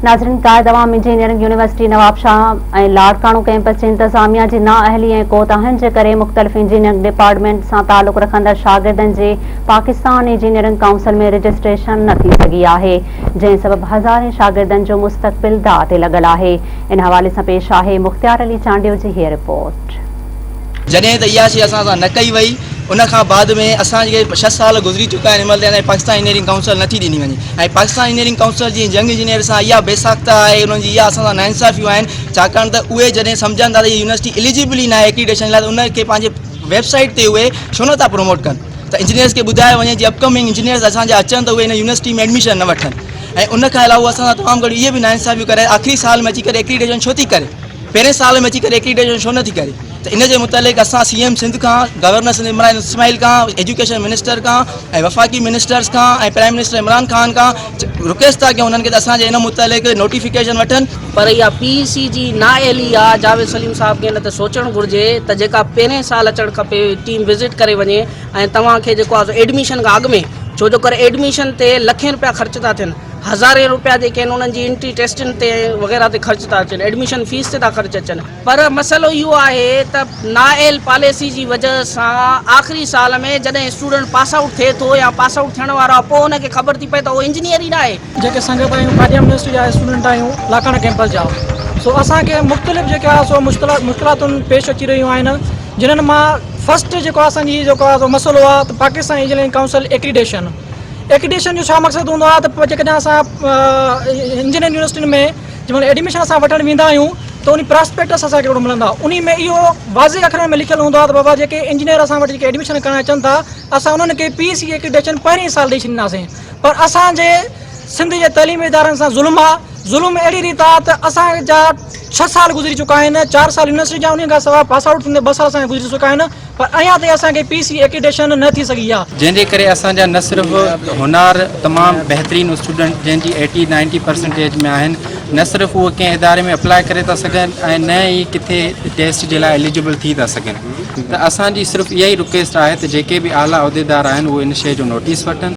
ناظرين قائد عوام engineering university Nawabshah ۽ Larkana campus جي انتظاميا جي نااهلي ۽ ڪوتاهين جي ڪري مختلف انجنيئرنگ ڊپارٽمينٽ سان تعلق رکندڙ شاگردن جي پاڪستان انجنيئرنگ ڪائونسل ۾ رجسٽريشن نه ٿي سگهي آهي جنهن سبب هزارين شاگردن جو مستقبل داء تي لڳل آهي ان حوالي سان پيش آهي مختيار علي چانڊيو جي هيء رپورٽ. جڏهن ته اها شيء اسان سان نه ڪئي وئي ان کان بعد ۾ اسان کي ڇهه سال گذري چڪا آهن هن مهل تائين پاڪستان انجنيئرنگ ڪائونسل نٿي ڏني وڃي ۽ پاڪستان انجنيئرنگ ڪائونسل جي ينگ انجنيئر سان اها بي ساخته آهي انهن جي اها اسان سان ناانصافيون آهن ڇاڪاڻ ته اهي جڏهن سمجهن ٿا ته هي يونيورسٽي اليجبل ئي ناهي ايڪريڊيشن لاء ته ان کي پنهنجي ويب سائيٽ تي اهي ڇو نٿا پروموٽ ڪن ته انجنيئرس کي ٻڌايو وڃي جي اپڪمنگ انجنيئرس اسان جا اچن ته اهي هن يونيورسٽي ۾ ايڊميشن نه وٺن ۽ ان کان علاوه اسان سان تمام گهڻيون اهي به ناانصافيون ڪري آخري سال ۾ اچي ڪري ايڪريڊيشن ڇو ٿي ڪري پهرين سال ۾ اچي ڪري ايڪريڊيشن ڇو نٿي ڪري ته ان جي متعلق اسان سي ايم سنڌ کان گورنر سنڌ عمران اسماعيل کان ايجوڪيشن منسٽر کان ۽ وفاقي منسٽرز کان ۽ پرائم منسٽر عمران خان کان رڪويسٽ ٿا ڪيون انهن کي ته اسان جي ان متعلق نوٽيفڪيشن وٺن. پر اها پي اي سي جي نااهلي آ جاويد سليم صاحب کي ان تي سوچڻ گهرجي ته جيڪا پهرين سال اچڻ کپي ٽيم وزٽ ڪري وڃي ۽ توهان کي جيڪو آ سو ايڊميشن کان اڳ ۾ ڇو جو ڪري ايڊميشن تي لکين روپيا خرچ ٿا ٿين هزارين روپيا جيڪي آهن انهن جي انٽري ٽيسٽن تي وغيره تي خرچ ٿا اچن ايڊميشن فيس تي ٿا خرچ اچن پر مسئلو اهو آهي ته نااهل پاليسي جي وجه سان آخري سال ۾ جڏهن اسٽوڊنٽ پاس آئوٽ ٿئي ٿو يا پاس آئوٽ ٿيڻ وارو آهي پوء ان کي خبر ٿي پئي ته اهو انجنيئر ئي ناهي. جيڪي سنگت آهيون قاديان يونيورسٽي جا اسٽوڊنٽ آهيون لاکاڻا ڪيمپس جا سو اسان کي مختلف جيڪي آهي سو مشڪلاتون پيش اچي رهيون آهن جنھن مان فرسٽ جيڪو اسان جي جيڪو آهي سو مسئلو آهي ته Pakistan engineering council accreditation accreditation جو ڇا مقصد هوندو آهي ته جيڪڏهن اسان انجنيئرنگ يونيورسٽين ۾ جنهن مهل ايڊميشن اسان وٺڻ ويندا آهيون ته ان پراسپيڪٽس اسان کي هڪڙو ملندو آهي انهي ۾ اهو واضح اکرن ۾ لکيل هوندو آهي ته بابا جيڪي انجنيئر اسان وٽ جيڪي ايڊميشن ڪرڻ اچن ٿا اسان انهن کي پي سي ايڪريڊيشن پهرين سال ڏئي ڇڏينداسين پر اسان جي سنڌ جي تعليمي ادارن سان ظلم آهي ظلم اهڙي ريت آهي ته اسان جا ڇهه سال گذري چڪا آهن چار سال يونيورسٽي جا انهي کان سواء پاس آئوٽ ٿيندي ٻه سال اسان جا گذري چڪا آهن پر اڃا تائين اسان کي پي سي ايڪريڊيشن نه ٿي سگهي آهي. جنهن جي ڪري اسان جا نه صرف هونهار تمام بهترين اسٽوڊنٽ جنهن جي ايٽي نائنٽي پرسنٽيج ۾ آهن نه صرف اهي ڪنهن اداري ۾ اپلاء ڪري ٿا سگهن ۽ نه ئي ڪٿي ٽيسٽ جي لاء اليجبل ٿي ٿا سگهن ته اسان جي صرف اها ئي رڪويسٽ آهي ته جيڪي به اعليٰ عهديدار آهن اهي ان شيء جو نوٽيس وٺن.